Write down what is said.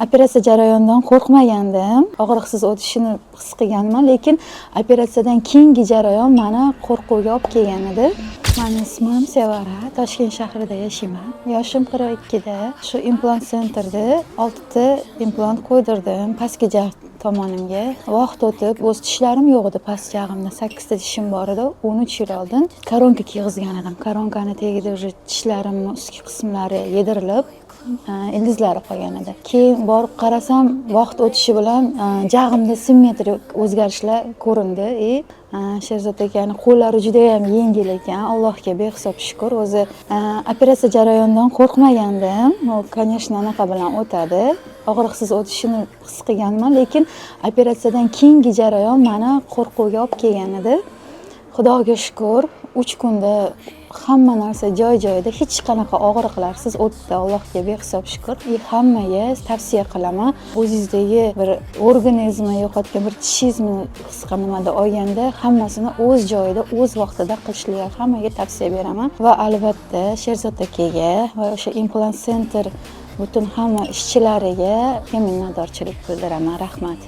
Operatsiya jarayonidan qo'rqmagandim, og'riqsiz o'tishini his qilganman, lekin operatsiyadan keyingi jarayon mani qo'rquvga olib kelgan edi. Mani ismim Sevara, Toshkent shahrida yashayman. Yoshim 42da. Shu Implant Centerda oltita implant qo'ydirdim pastki jag' tomonimga. Vaqt o'tib, o'z tishlarim yo'q edi past jag'imda, sakkizta tishim bor edi. 13 yil oldin koronka kiygizgan edim. Koronkani tagida уже tishlarimni ustki qismlari yedirilib, ildizlari qolgan edi. Keyin borib qarasam, vaqt o'tishi bilan jag'imda simmetrik o'zgarishlar ko'rindi. И Sherzod akani qo'llari judayam yengil ekan, Allohga behisob shukur. O'zi operatsiya jarayonidan qo'rqmagandim. U, конечно, anaqa bilan o'tadi, og'riqsiz o'tishini his qilganman, lekin operatsiyadan keyingi jarayon mani qo'rquvga olib kelgan edi. Xudoga shukur, 3 kunda hamma narsa joy joyida, hech qanaqa og'riqlarsiz o'tdi, Allohga behisob shukur. И hammaga tavsiya qilaman, o'zingizdagi bir organizmni yo'qotgan bir tishingizni qisqa nimada olganda, hammasini o'z joyida, o'z vaqtida qilishlikni hammaga tavsiya beraman. Va albatta Sherzod akaga va o'sha Implant Center butun hamma ishchilariga minnatdorchilik bildiraman. Rahmat.